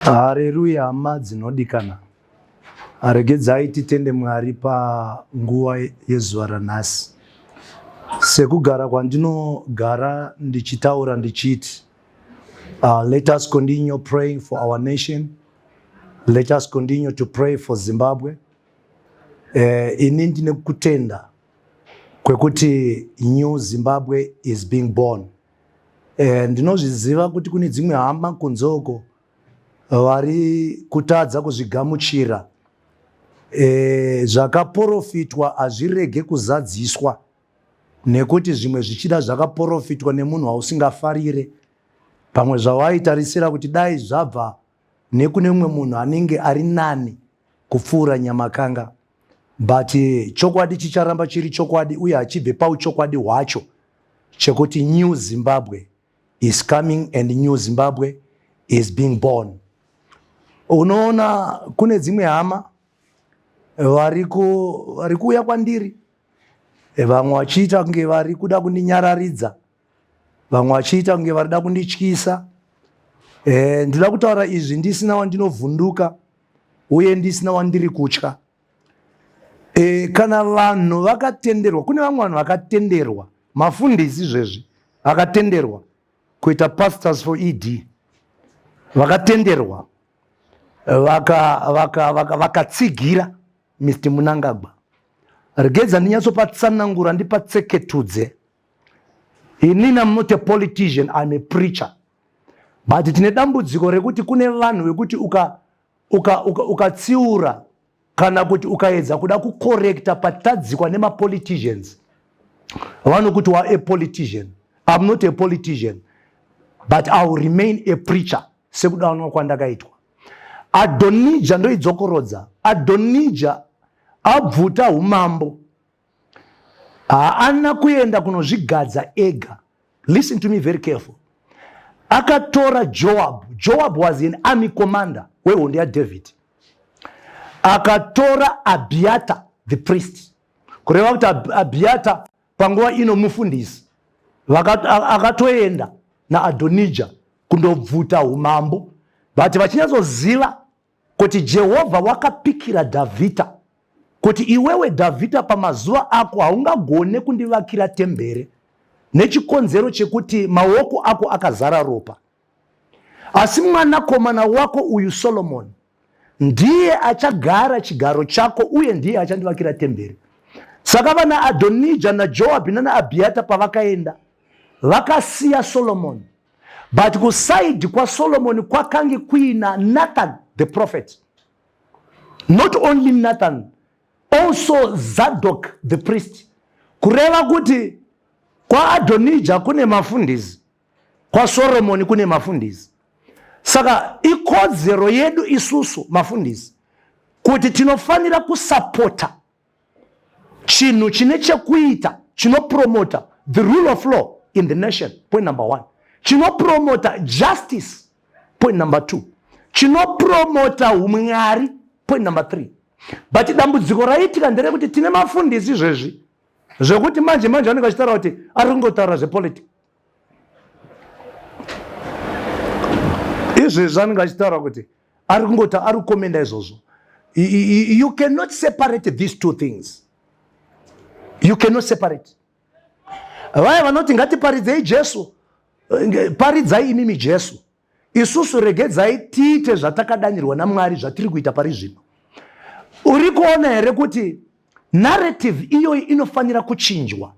Hareruya hama dzinodikana. Regedzai titende Mwari panguva yezuva ranhasi. Sekugara kwandinogara ndichitaura ndichiti let us continue praying for our nation. Let us continue to pray for Zimbabwe. Ini ndine kutenda kwekuti new Zimbabwe is being born. Ndinozviziva kuti kune dzimwe hama kunze uko vari kutadza kuzvigamuchira. Zvakaporofitwa hazvirege kuzadziswa nekuti zvimwe zvichida zvakaporofitwa nemunhu wausingafarire, pamwe zvawaitarisira kuti dai zvabva nekune mumwe munhu anenge ari nani kupfuura Nyamakanga, but chokwadi chicharamba chiri chokwadi uye hachibve pauchokwadi hwacho chekuti new Zimbabwe is coming and new Zimbabwe is being born. Unoona kune dzimwe hama vari kuuya kwandiri, vamwe vachiita kunge vari kuda kundinyararidza, vamwe vachiita kunge vari kuda kundityisa. Ndinoda kutaura izvi ndisina wandinovhunduka uye ndisina wandiri kutya. Kana vanhu vakatenderwa, kune vamwe vanhu vakatenderwa, mafundisi izvezvi akatenderwa kuita pastors for ED, vakatenderwa vakatsigira Mr Mnangagwa. Regedza ndinyatsopatsanangura, ndipatseketudze. Inini I'm not a politician, I'm a preacher. But tine dambudziko rekuti kune vanhu vekuti ukatsiura kana kuti ukaedza kuda kukorekta patadzikwa nemapoliticians, vanokuti wa a politician. I'm not a politician, but I will remain a preacher sekudanwa kwandakaitwa. Adonija, ndoidzokorodza, Adonija abvuta umambo, haana kuenda kunozvigadza ega. Listen to me very careful. Akatora Joab. Joab was an army commander wehondo yaDavid. Akatora Abiata the priest, kureva kuti Abiata panguva ino mufundisi, akatoenda naAdonija kundobvuta umambo, but vachinyatsoziva kuti Jehovha wakapikira Dhavhidha kuti iwewe Dhavhidha pamazuva ako haungagone kundivakira tembere nechikonzero chekuti maoko ako akazara ropa, asi mwanakomana wako uyu Solomoni ndiye achagara chigaro chako uye ndiye achandivakira tembere. Saka vana Adonija naJoabhi nana Abhiata pavakaenda vakasiya Solomoni, but kusaidi kwaSolomoni kwakange kuina Nathan the prophet. Not only Nathan, also Zadok the priest. Kureva kuti kwaAdonija kune mafundisi, kwaSoromoni kune mafundisi. Saka ikodzero yedu isusu mafundisi kuti tinofanira kusapota chinhu chine chekuita chinopromota the rule of law in the nation, point number 1, chinopromota justice, point number 2, chinopromota umwari, point number 3. But dambudziko raitika nderekuti tine mafundisi izvezvi zvekuti manje manje vanenge vachitaura kuti ari kungotaura zvepolitics. Izvezvi anenge achitaura kuti ari kungota ari kukomenda izvozvo. You cannot separate these two things. You cannot separate. Vaya vanoti ngatiparidzei Jesu, paridzai imimi Jesu, isusu regedzai tiite zvatakadanirwa naMwari zvatiri kuita pari zvino. Uri kuona here kuti narrative iyoyi inofanira kuchinjwa?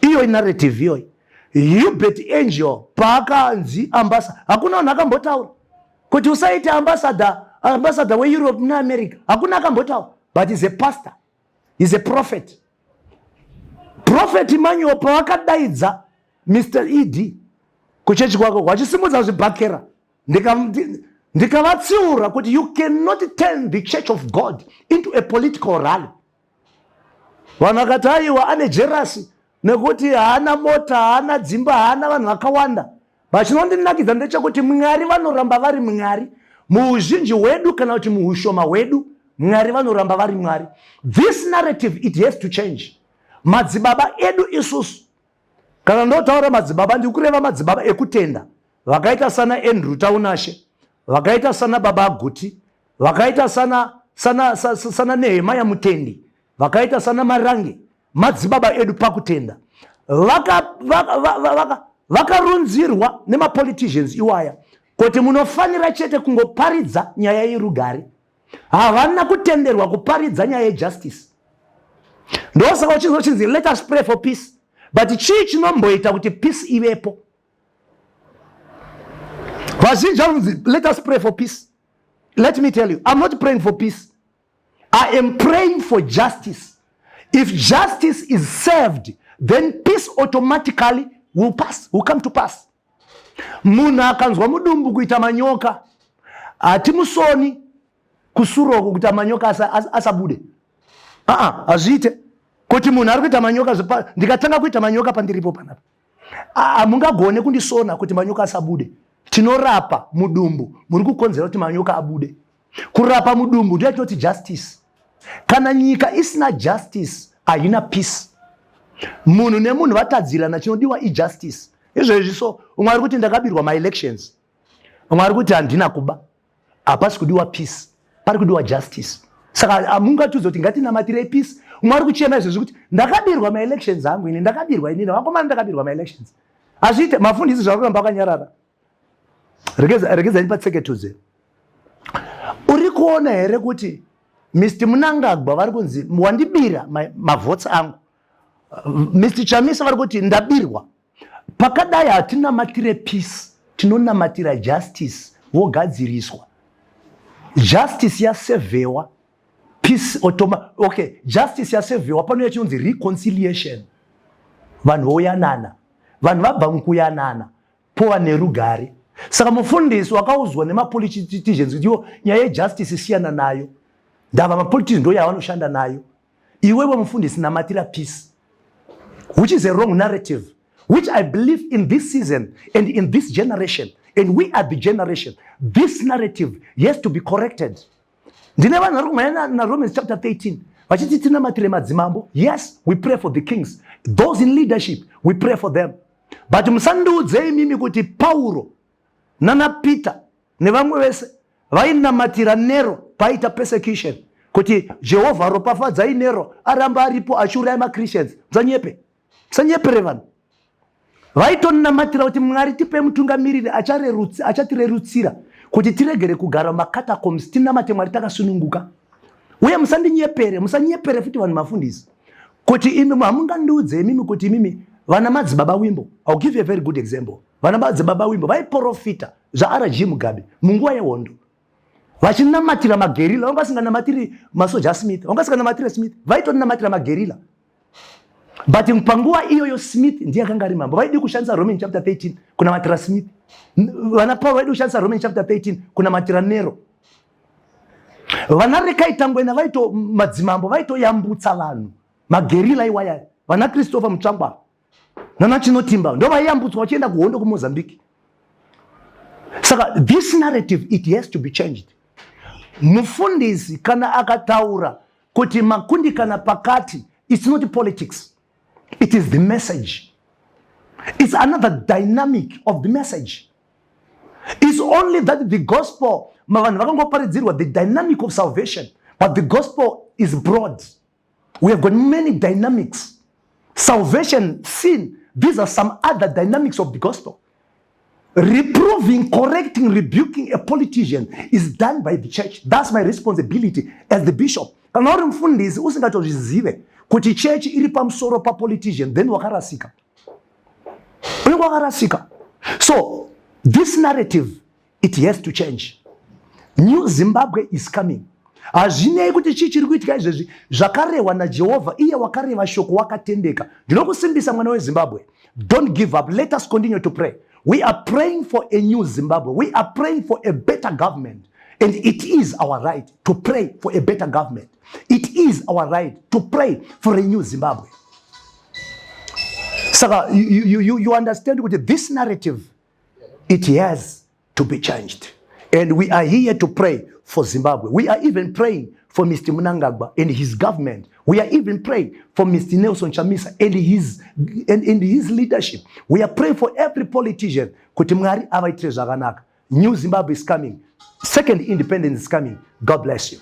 Iyoyi narrative iyoyi, Hubert Angel paakanzi ambassador, hakuna vanhu akambotaura kuti usaite ambassador weEurope neAmerica, hakuna akambotaura, but is a pastor, is a prophet. Prophet Emmanuel pavakadaidza Mr ED kuchechi kwako vachisimudza zvibhakera, ndikavatsiura kuti you cannot turn the church of God into a political rally. Vanhu vakati aiwa ane jerasi nekuti haana mota, haana dzimba, haana vanhu vakawanda. But chinondinakidza ndechekuti Mwari vanoramba vari Mwari muuzhinji hwedu kana kuti muushoma hwedu, Mwari vanoramba vari Mwari. This narrative, it has to change. Madzibaba edu isusu, kana ndotaura madzibaba ndiri kureva madzibaba ekutenda vakaita sana Andrew Taunashe, Vakaita sana Baba Guti, vakaita sana Nehemaya Mutendi, vakaita sana Marange, madzibaba edu pakutenda, vakarunzirwa nemapoliticians iwaya kuti munofanira chete kungoparidza nyaya yerugare. Havana kutenderwa kuparidza nyaya yejustice. Ndosaka uchinzwa uchinzi, "Let us pray for peace." But chii chinomboita kuti peace ivepo? Vazhinji vanonzi, "Let us pray for peace." Let me tell you, I'm not praying for peace. I am praying for justice. If justice is served, then peace automatically will pass, will come to pass. Munhu akanzwa mudumbu kuita manyoka, hatimusoni kusuroko kuti manyoka asabude. Aa, hazviite kuti munhu ari kuita manyoka, ndikatanga kuita manyoka pandiripo panapa, hamungagone kundisona kuti manyoka asabude. Tinorapa mudumbu muri kukonzera kuti manyoka abude. Kurapa mudumbu ndiyo yatinoti justice. Kana nyika isina justice, haina peace. Munhu nemunhu vatadzirana, chinodiwa ijustice. Izvezvi so, umwe ari kuti ndakabirwa maelections, umwe ari kuti handina kuba. Hapasi kudiwa peace, pari kudiwa justice. Saka hamungatiudze kuti ngatinamatirei peace. Umwe ari kuchema izvezvi kuti ndakabirwa maelections angu, ini ndakabirwa, inini vakomana ndakabirwa maelections. Hazviite. Mafundisi zvakuramba vakanyarara. Regedzai patseketudze. Uri kuona here kuti Mr Mnangagwa vari kunzi wandibira mavotes angu, Mr Chamisa vari kuti ndabirwa? Pakadai hatinamatire peace, tinonamatira justice. Vogadziriswa, justice yaservewa, peace automa. Okay, justice yaservewa, panouya chinonzi reconciliation. Vanhu voyanana, vanhu vabva mukuyanana, pova nerugare. Saka mufundisi wakaudzwa nemapoliticians kuti iwo nyaya yejustice siyana nayo, ndava mapoliticians ndo yavanoshanda nayo. Iwewe mufundisi, namatira peace, which is a wrong narrative, which I believe in this season and in this generation, and we are the generation, this narrative has to be corrected. Ndine vanhu vari kumhanya naRomans chapter 13 vachiti tinamatire madzimambo. Yes, we pray for the kings, those in leadership, we pray for them. But musandiudze imimi kuti Pauro nana Peter nevamwe vese vainamatira Nero paita persecution kuti Jehovha ropafadzai Nero aramba aripo achiuraya machristians. Musanyepe, musanyepere vanhu. Vaitonamatira kuti Mwari tipe mutungamiriri achatirerutsira kuti tiregere kugara mumacatacombs, tinamate Mwari takasununguka. Uye musandinyepere, musanyepere futi vanhu, mafundisi, kuti imi hamungandiudze imimi kuti imimi vana madzibaba Wimbo. I'll give you a very good example. Vana madzibaba Wimbo vaiprofita zvaRG Mugabe munguva yehondo vachinamatira maguerrilla. Vanga vasinganamatiri masoja aSmith, vanga vasinganamatiri Smith, vaitonamatira maguerrilla. But panguva iyoyo Smith ndiye akanga ari mambo. Vaidi kushandisa Roman chapter 13 kunamatira Smith. Vana Paul vaidi kushandisa Roman chapter 13 kunamatira Nero. Vana Rekai Tangwena vaito madzimambo vaitoyambutsa vanhu, maguerrilla iwaya. Vana Christopher Mutsvangwa nana Chinotimba ndo vaiyambutswa vachienda kuhondo kuMozambique. Saka this narrative, it has to be changed. Mufundisi kana akataura kuti makundikana pakati, it's not politics, it is the message. It's another dynamic of the message. It's only that the gospel, vanhu vakangoparidzirwa the dynamic of salvation, but the gospel is broad. We have got many dynamics: salvation, sin, these are some other dynamics of the gospel. Reproving, correcting, rebuking a politician is done by the church. That's my responsibility as the bishop. Kana uri mufundisi usingatozvizive kuti chechi iri pamusoro papolitician, then wakarasika, unenge wakarasika. So this narrative, it has to change. New Zimbabwe is coming. Hazvinei kuti chii chiri kuitika izvezvi, zvakarehwa naJehovha, iye wakareva shoko wakatendeka. Ndinokusimbisa, mwana weZimbabwe, don't give up. Let us continue to pray. We are praying for a new Zimbabwe. We are praying for a better government, and it is our right to pray for a better government. It is our right to pray for a new Zimbabwe. Saka you understand kuti this narrative, it has to be changed, and we are here to pray for Zimbabwe. We are even praying for Mr Mnangagwa and his government. We are even praying for Mr Nelson Chamisa and his leadership. We are praying for every politician kuti Mwari avaitire zvakanaka. New Zimbabwe is coming. Second independence is coming. God bless you.